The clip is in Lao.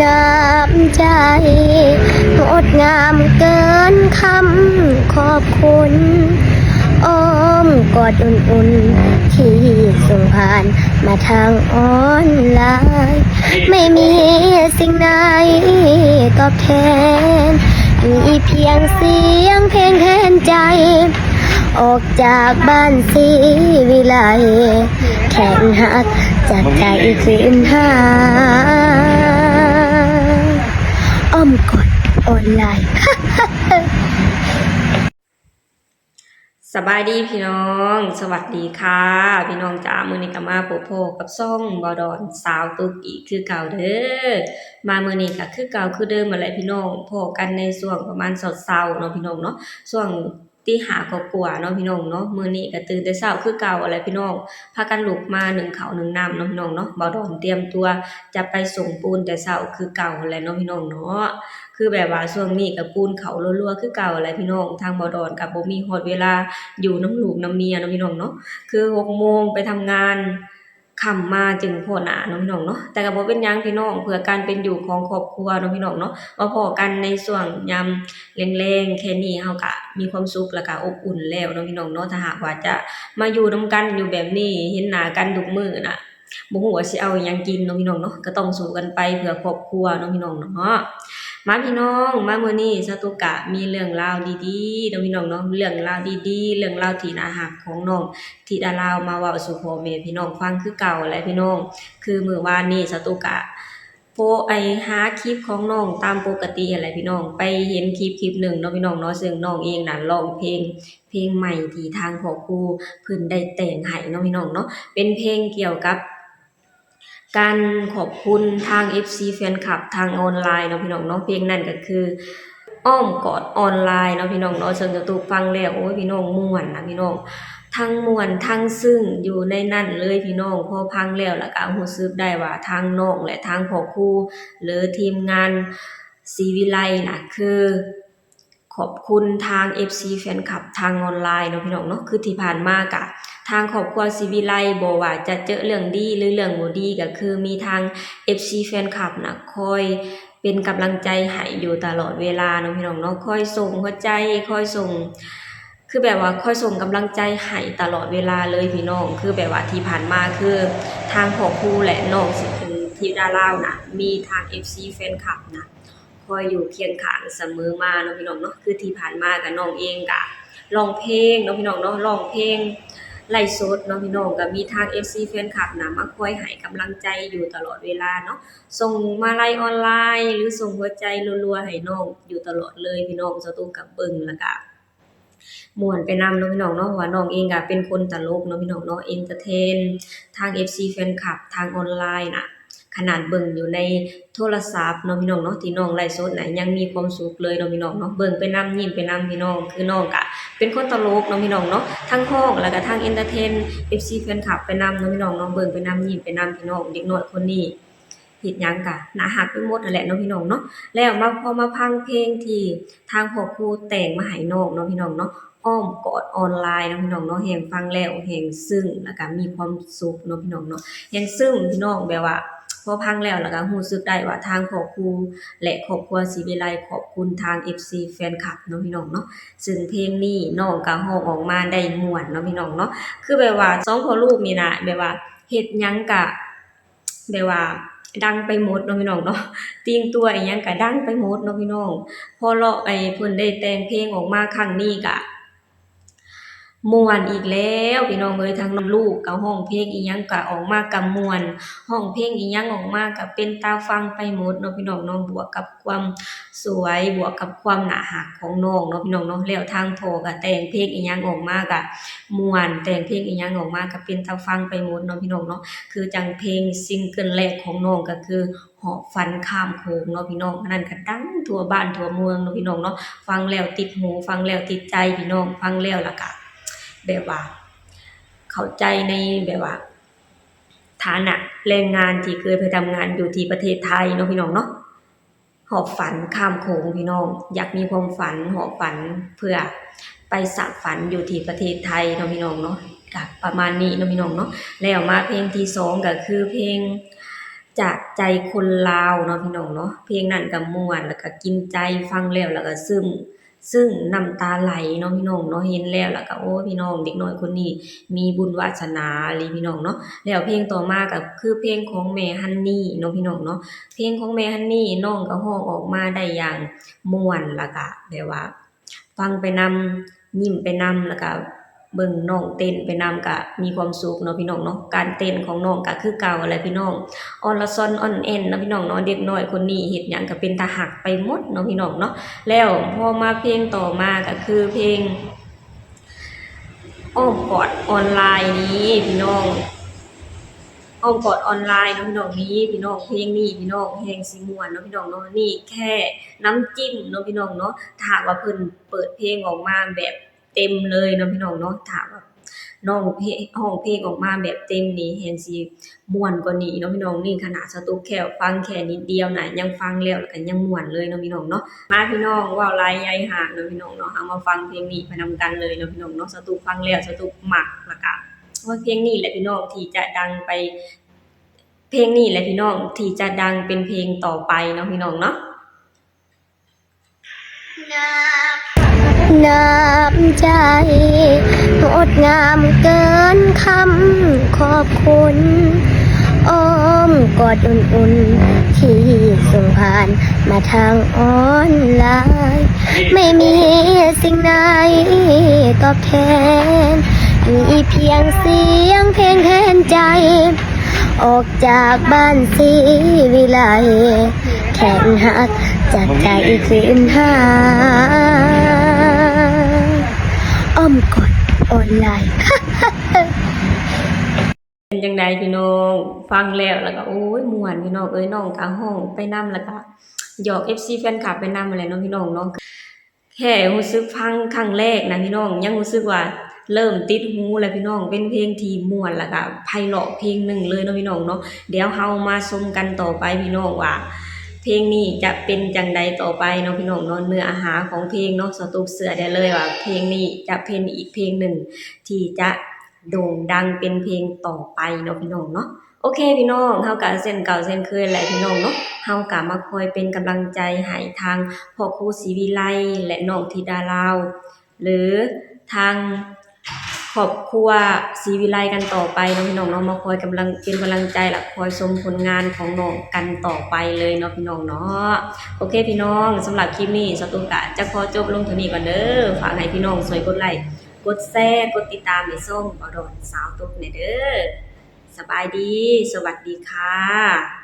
น้ำใจงดงามเกินคำขอบคุณ อ้อมกอดอุ่นๆ ที่ส่งผ่านมาทางออนไลน์ ไม่มีสิ่งไหนตอบแทน มีเพียงเสียงเพลงแทนใจ ออกจากบ้านศรีวิไล แขนหักจากใจคืนหา อ้อมกอดออนไลน์ ສະບາຍດີພີ່ນ້ອງ ສະຫວັດດີຄ່ະພີ່ນ້ອງຈ້າ ມື້ນີ້ກໍມາພົບພໍ້ກັບຊ່ອງບ່າວດອນສາວຕຸກອີກຄືເກົ່າເດີ ມາມື້ນີ້ກໍຄືເກົ່າຄືເດີມຫັ້ນແຫຼະພີ່ນ້ອງ ພໍ້ກັນໃນຊ່ວງປະມານເຊົ້າໆເນາະພີ່ນ້ອງເນາະ ຊ່ວງ ຕີຫ້າກວ່າໆເນາະພີ່ນ້ອງເນາະ ມື້ນີ້ກໍຕື່ນແຕ່ເຊົ້າຄືເກົ່າຫັ້ນແຫຼະພີ່ນ້ອງ ພາກັນລຸກມາໜຶ້ງເຂົ້າໜຶ້ງນ້ຳເນາະພີ່ນ້ອງເນາະ ບ່າວດອນຕຽມຕົວຈະໄປສົ່ງປູນແຕ່ເຊົ້າຄືເກົ່າຫັ້ນແຫຼະເນາະພີ່ນ້ອງເນາະ ຄືແບບວ່າຊ່ວງນີ້ກໍປູນເຂົ້າລົວໆຄືເກົ່າຫັ້ນແຫຼະພີ່ນ້ອງ ທາງບ່າວດອນກໍບໍ່ມີຮອດເວລາຢູ່ນຳລູກນຳເມຍເນາະພີ່ນ້ອງເນາະ ຄືຫົກໂມງໄປທຳງານ ຄ່ຳມາຈຶ່ງພໍ້ໜ້າເນາະພີ່ນ້ອງເນາະ ແຕ່ກໍບໍ່ເປັນຫຍັງພີ່ນ້ອງ ເພື່ອການເປັນຢູ່ຂອງຄອບຄົວເນາະພີ່ນ້ອງເນາະ ມາພໍ້ກັນໃນຊ່ວງຍາມແລງໆ ແຄ່ນີ້ເຮົາກໍມີຄວາມສຸກ ແລ້ວກໍອົບອຸ່ນແລ້ວເນາະພີ່ນ້ອງເນາະ ຖ້າຫາກວ່າຈະມາຢູ່ນຳກັນຢູ່ແບບນີ້ ເຫັນໜ້າກັນທຸກມື້ນະ ບໍ່ຮູ້ວ່າຊິເອົາອີ່ຫຍັງກິນເນາະພີ່ນ້ອງເນາະ ກໍຕ້ອງສູ້ກັນໄປເພື່ອຄອບຄົວເນາະພີ່ນ້ອງເນາະ ມາພີ່ນ້ອງ ມາມື້ນີ້ສາວຕຸກກະມີເລື່ອງລາວດີໆເນາະພີ່ນ້ອງເນາະ ເລື່ອງລາວດີໆ ເລື່ອງລາວທີ່ໜ້າຮັກຂອງນ້ອງ ທິດາລາວມາເວົ້າສູ່ພໍ່ແມ່ພີ່ນ້ອງຟັງຄືເກົ່າແຫຼະພີ່ນ້ອງ ຄືມື້ວານນີ້ສາວຕຸກກະໂພສໄປຫາຄລິບຂອງນ້ອງຕາມປົກກະຕິຫັ້ນແຫຼະພີ່ນ້ອງ ໄປເຫັນຄລິບຄລິບໜຶ່ງເນາະພີ່ນ້ອງເນາະ ເຊິ່ງນ້ອງເອງນັ້ນຮ້ອງເພງ ເພງໃໝ່ທີ່ທາງພໍ່ຄູເພິ່ນໄດ້ແຕ່ງໃຫ້ເນາະພີ່ນ້ອງເນາະ ເປັນເພງກ່ຽວກັບ ການຂອບຄຸນທາງເອັຟຊີແຟນຄລັບທາງອອນລາຍເນາະພີ່ນ້ອງເນາະ ເພງນັ້ນກໍຄືອ້ອມກອດອອນລາຍເນາະພີ່ນ້ອງເນາະ ເຊິ່ງສາວຕຸກຟັງແລ້ວ ໂອ້ຍ ພີ່ນ້ອງ ມ່ວນນະພີ່ນ້ອງ ທັງມ່ວນທັງຊຶ້ງຢູ່ໃນນັ້ນເລີຍພີ່ນ້ອງ ພໍຟັງແລ້ວ ແລ້ວກໍຮູ້ສຶກໄດ້ວ່າທາງນ້ອງ ແລະ ທາງພໍ່ຄູ ຫຼື ທີມງານສີວິໄລນະ ຄື ຂອບຄຸນທາງເອັຟຊີແຟນຄລັບທາງອອນລາຍເນາະພີ່ນ້ອງເນາະ ຄືທີ່ຜ່ານມາກະທາງຄອບຄົວສີວິໄລ ບໍ່ວ່າຈະເຈີເລື່ອງດີ ຫຼື ເລື່ອງບໍ່ດີ ກະຄືມີທາງເອັຟຊີແຟນຄລັບນະ ຄອຍເປັນກຳລັງໃຈໃຫ້ຢູ່ຕະຫຼອດເວລາເນາະພີ່ນ້ອງເນາະ ຄອຍສົ່ງຫົວໃຈ ຄອຍສົ່ງ ຄືແບບວ່າຄອຍສົ່ງກຳລັງໃຈໃຫ້ຕະຫຼອດເວລາເລີຍພີ່ນ້ອງ ຄືແບບວ່າທີ່ຜ່ານມາ ຄືທາງພໍ່ຄູ ແລະ ນ້ອງທີ່ເປັນທິດາລາວນະ ມີທາງເອັຟຊີແຟນຄລັບນະ ຄອຍຢູ່ຄຽງຂ້າງສະເໝີມາເນາະພີ່ນ້ອງເນາະ ຄືທີ່ຜ່ານມາກະນ້ອງເອງກະຮ້ອງເພງເນາະພີ່ນ້ອງເນາະ ຮ້ອງເພງ ໄລຟ໌ສົດເນາະພີ່ນ້ອງ ກະມີທາງເອັຟຊີແຟນຄລັບນະ ມາຄອຍໃຫ້ກຳລັງໃຈຢູ່ຕະຫຼອດເວລາເນາະ ສົ່ງມາໄລອອນລາຍ ຫຼື ສົ່ງຫົວໃຈລົວໆໃຫ້ນ້ອງຢູ່ຕະຫຼອດເລີຍພີ່ນ້ອງ ສາວຕຸກກະເບິ່ງ ແລ້ວກະ ມ່ວນໄປນຳເນາະພີ່ນ້ອງເນາະ ເພາະວ່ານ້ອງເອງກະເປັນຄົນຕະຫຼົກເນາະພີ່ນ້ອງເນາະ ເອັນເຕີເທນ ທາງເອັຟຊີແຟນຄລັບທາງອອນລາຍນະ ຂະໜາດເບິ່ງຢູ່ໃນໂທລະສັບເນາະພີ່ນ້ອງເນາະ ທີ່ນ້ອງໄລຟ໌ສົດນະ ຍັງມີຄວາມສຸກເລີຍເນາະພີ່ນ້ອງເນາະ ເບິ່ງໄປນຳ ຍິ້ມໄປນຳພີ່ນ້ອງ ຄືນ້ອງກະເປັນຄົນຕະຫຼົກເນາະພີ່ນ້ອງເນາະ ທັງຮ້ອງ ແລ້ວກະທັງເອັນເຕີເທນ ເອັຟຊີແຟນຄລັບໄປນຳເນາະພີ່ນ້ອງເນາະ ເບິ່ງໄປນຳ ຍິ້ມໄປນຳພີ່ນ້ອງ ເດັກນ້ອຍຄົນນີ້ ເຮັດຫຍັງກະໜ້າຮັກໄປໝົດຫັ້ນແຫຼະເນາະພີ່ນ້ອງເນາະ ແລ້ວມາ ພໍມາຟັງເພງທີ່ທາງພໍ່ຄູແຕ່ງມາໃຫ້ນ້ອງເນາະພີ່ນ້ອງເນາະ ອ້ອມກອດອອນລາຍເນາະພີ່ນ້ອງເນາະ ແຮ່ງຟັງແລ້ວແຮ່ງຊຶ້ງ ແລ້ວກະມີຄວາມສຸກເນາະພີ່ນ້ອງເນາະ ແຮ່ງຊຶ້ງພີ່ນ້ອງ ແບບວ່າພໍຟັງແລ້ວ ແລ້ວກະຮູ້ສຶກໄດ້ວ່າທາງພໍ່ຄູ ແລະ ຄອບຄົວສີວິໄລຂອບຄຸນທາງເອັຟຊີແຟນຄລັບເນາະພີ່ນ້ອງເນາະ ຊຶ່ງເພງນີ້ນ້ອງກະຮ້ອງອອກມາໄດ້ມ່ວນເນາະພີ່ນ້ອງເນາະ ຄືແບບວ່າສອງພໍ່ລູກນີ້ນະ ແບບວ່າເຮັດຫຍັງກະ ແບບວ່າດັງໄປໝົດເນາະພີ່ນ້ອງເນາະ ຕີງຕົວອີ່ຫຍັງກະດັງໄປໝົດເນາະພີ່ນ້ອງ ພໍເລາະ ໄອ້ ເພິ່ນໄດ້ແຕ່ງເພງອອກມາຄັ້ງນີ້ກະມ່ວນອີກແລ້ວພີ່ນ້ອງເອີຍ ທັງນ້ອງລູກກະຮ້ອງເພງອີ່ຫຍັງກະອອກມາກະມ່ວນ ຮ້ອງເພງອີ່ຫຍັງອອກມາກະເປັນຕາຟັງໄປໝົດເນາະພີ່ນ້ອງເນາະ ບວກກັບຄວາມສວຍ ບວກກັບຄວາມໜ້າຮັກຂອງນ້ອງເນາະພີ່ນ້ອງເນາະ ແລ້ວທາງພໍ່ກະແຕ່ງເພງອີ່ຫຍັງອອກມາກະ ມ່ວນ ແຕ່ງເພງອີ່ຫຍັງອອກມາກະເປັນຕາຟັງໄປໝົດເນາະພີ່ນ້ອງເນາະ ຄືຈັ່ງເພງຊິງເກີນແລກຂອງນ້ອງກະຄື ຫອບຝັນຂ້າມໂຂງເນາະພີ່ນ້ອງ ອັນນັ້ນກະດັງທົ່ວບ້ານທົ່ວເມືອງເນາະພີ່ນ້ອງເນາະ ຟັງແລ້ວຕິດຫູ ຟັງແລ້ວຕິດໃຈພີ່ນ້ອງ ຟັງແລ້ວລະກະແບບວ່າເຂົ້າໃຈໃນແບບວ່າຖານະແຮງງານທີ່ເຄີຍໄປທຳງານຢູ່ທີ່ປະເທດໄທເນາະພີ່ນ້ອງເນາະ. ຫອບຝັນຂ້າມໂຂງພີ່ນ້ອງ ຢາກມີຄວາມຝັນ ຫອບຝັນເພື່ອໄປສານຝັນຢູ່ທີ່ປະເທດໄທເນາະພີ່ນ້ອງເນາະ ກະປະມານນີ້ເນາະພີ່ນ້ອງເນາະ ແລ້ວມາເພງທີສອງກະຄືເພງ ຈາກໃຈຄົນລາວເນາະ ພີ່ນ້ອງເນາະ. ເພງນັ້ນກໍມ່ວນ ແລ້ວກໍກິນໃຈ ຟັງແລ້ວແລ້ວກໍຊຶ້ມ ຊຶ້ງ ນ້ຳຕາໄຫຼເນາະ ພີ່ນ້ອງເນາະ. ເຫັນແລ້ວແລ້ວກໍ ໂອ້ ພີ່ນ້ອງ ເດັກນ້ອຍຄົນນີ້ມີບຸນວາສະໜາອີ່ຫຼີ ພີ່ນ້ອງເນາະ. ແລ້ວເພງຕໍ່ມາກໍຄືເພງຂອງແມ່ຮັນນີເນາະ ພີ່ນ້ອງເນາະ. ເພງຂອງແມ່ຮັນນີ ນ້ອງກໍຮ້ອງອອກມາໄດ້ຢ່າງມ່ວນ ແລ້ວກໍແບບວ່າ ຟັງໄປນຳ ຍິ້ມໄປນຳ ແລ້ວກະເບິ່ງນ້ອງເຕັ້ນໄປນຳ ກະມີຄວາມສຸກເນາະ ພີ່ນ້ອງເນາະ. ການເຕັ້ນຂອງນ້ອງກະຄືເກົ່າຫັ້ນແຫຼະ ພີ່ນ້ອງ ອ່ອນລະຊອນອ່ອນແອນເນາະ ພີ່ນ້ອງເນາະ. ເດັກນ້ອຍຄົນນີ້ເຮັດຫຍັງກະເປັນຕາຮັກໄປໝົດເນາະ ພີ່ນ້ອງເນາະ. ແລ້ວພໍມາເພງຕໍ່ມາກະຄືເພງ ອ້ອມກອດອອນລາຍນີ້ ພີ່ນ້ອງ ອ້ອມກອດອອນລາຍເນາະ ພີ່ນ້ອງ. ນີ້ ພີ່ນ້ອງ ເພງນີ້ ພີ່ນ້ອງ ແຮງຊິມ່ວນເນາະ ພີ່ນ້ອງເນາະ. ນີ້ແຄ່ນ້ຳຈິ້ມເນາະ ພີ່ນ້ອງເນາະ. ຖ້າຫາກວ່າເພິ່ນເປີດເພງອອກມາແບບເຕັມເລີຍເນາະ ພີ່ນ້ອງເນາະ, ຖ້າວ່ານ້ອງເພ- ຮ້ອງເພງອອກມາແບບເຕັມນີ້ ແຮງຊິມ່ວນກວ່ານີ້ເນາະ ພີ່ນ້ອງ. ນີ້ຂະໜາດສະຕຸກແຄ່ຟັງແຄ່ນິດດຽວນະ ຍັງຟັງແລ້ວ ແລ້ວກໍຍັງມ່ວນເລີຍເນາະ ພີ່ນ້ອງເນາະ. ມາ ພີ່ນ້ອງ ເວົ້າຫຼາຍຢາຍຫາກເນາະ ພີ່ນ້ອງເນາະ. ເຮົາມາຟັງເພງນີ້ໄປນຳກັນເລີຍເນາະ ພີ່ນ້ອງເນາະ. ສະຕຸກຟັງແລ້ວ ສະຕຸກມັກ ແລ້ວກະ ໂອ້ຍ ເພງນີ້ແຫຼະ ພີ່ນ້ອງ ທີ່ຈະດັງໄປ ເພງນີ້ແຫຼະ ພີ່ນ້ອງ ທີ່ຈະດັງເປັນເພງຕໍ່ໄປເນາະ ພີ່ນ້ອງເນາະ. ນ້ຳໃຈງົດງາມເກີນຄຳຂອບຄຸນ ອ້ອມກອດອຸ່ນໆ ທີ່ສົ່ງຜ່ານມາທາງອອນລາຍ ໄມ່ມີສິ່ງໃດຕອບແທນ ມີພຽງສຽງເພງແທນໃຈ ອອກຈາກບ້ານສີວິໄລ ແຂນຫັກຈາກໃຈຄືນຫາ ອ້ອມກອດອອນລາຍ. ເປັນຈັ່ງໃດ ພີ່ນ້ອງ ຟັງແລ້ວ ແລ້ວກໍ ໂອ້ຍ ມ່ວນ ພີ່ນ້ອງເອີຍ. ນ້ອງກໍຮ້ອງໄປນຳ ແລ້ວກໍຢອກເອັຟຊີແຟນຄລັບໄປນຳຫັ້ນແຫຼະເນາະ ພີ່ນ້ອງເນາະ. ແຄ່ຮູ້ສຶກຟັງຄັ້ງແລກນະ ພີ່ນ້ອງ ຍັງຮູ້ສຶກວ່າເລີ່ມຕິດຫູແລ້ວ ພີ່ນ້ອງ. ເປັນເພງທີ່ມ່ວນ ແລ້ວກະໄພເລາະເພງໜຶ່ງເລີຍເນາະ ພີ່ນ້ອງເນາະ. ດຽວເຮົາມາຊົມກັນຕໍ່ໄປ ພີ່ນ້ອງ ວ່າເພງນີ້ຈະເປັນຈັ່ງໃດຕໍ່ໄປເນາະ ພີ່ນ້ອງເນາະ. ເນື້ອຫາຂອງເພງເນາະ ສະຕຸກເຊື່ອໄດ້ເລີຍວ່າເພງນີ້ຈະເປັນອີກເພງໜຶ່ງທີ່ຈະໂດ່ງດັງເປັນເພງຕໍ່ໄປເນາະ ພີ່ນ້ອງເນາະ. ໂອເຄ ພີ່ນ້ອງ ເຮົາກະເຊັ່ນເກົ່າເຊັ່ນເຄີຍແຫຼະ ພີ່ນ້ອງເນາະ. ເຮົາກະມາຄອຍເປັນກຳລັງໃຈໃຫ້ທາງພໍ່ຄູສີວິໄລ ແລະ ນ້ອງທິດາລາວ ຫຼື ທາງຄອບຄົວສີວິໄລກັນຕໍ່ໄປເນາະ ພີ່ນ້ອງເນາະ. ມາຄອຍກຳລັງ ເປັນກຳລັງໃຈ ແລະ ຄອຍຊົມຜົນງານຂອງນ້ອງກັນຕໍ່ໄປເລີຍເນາະ ພີ່ນ້ອງເນາະ. ໂອເຄ ພີ່ນ້ອງ ສຳລັບຄລິບນີ້ ສະຕຸກະຈະຂໍຈົບລົງເທົ່ານີ້ກ່ອນເດີ. ຝາກໃຫ້ພີ່ນ້ອງຊ່ວຍກົດໄລ ກົດແຊ ກົດຕິດຕາມໃຫ້ຊ່ອງບ່າວດອນສາວຕຸກແດ່ເດີ. ສະບາຍດີ ສະຫວັດດີຄ່ະ.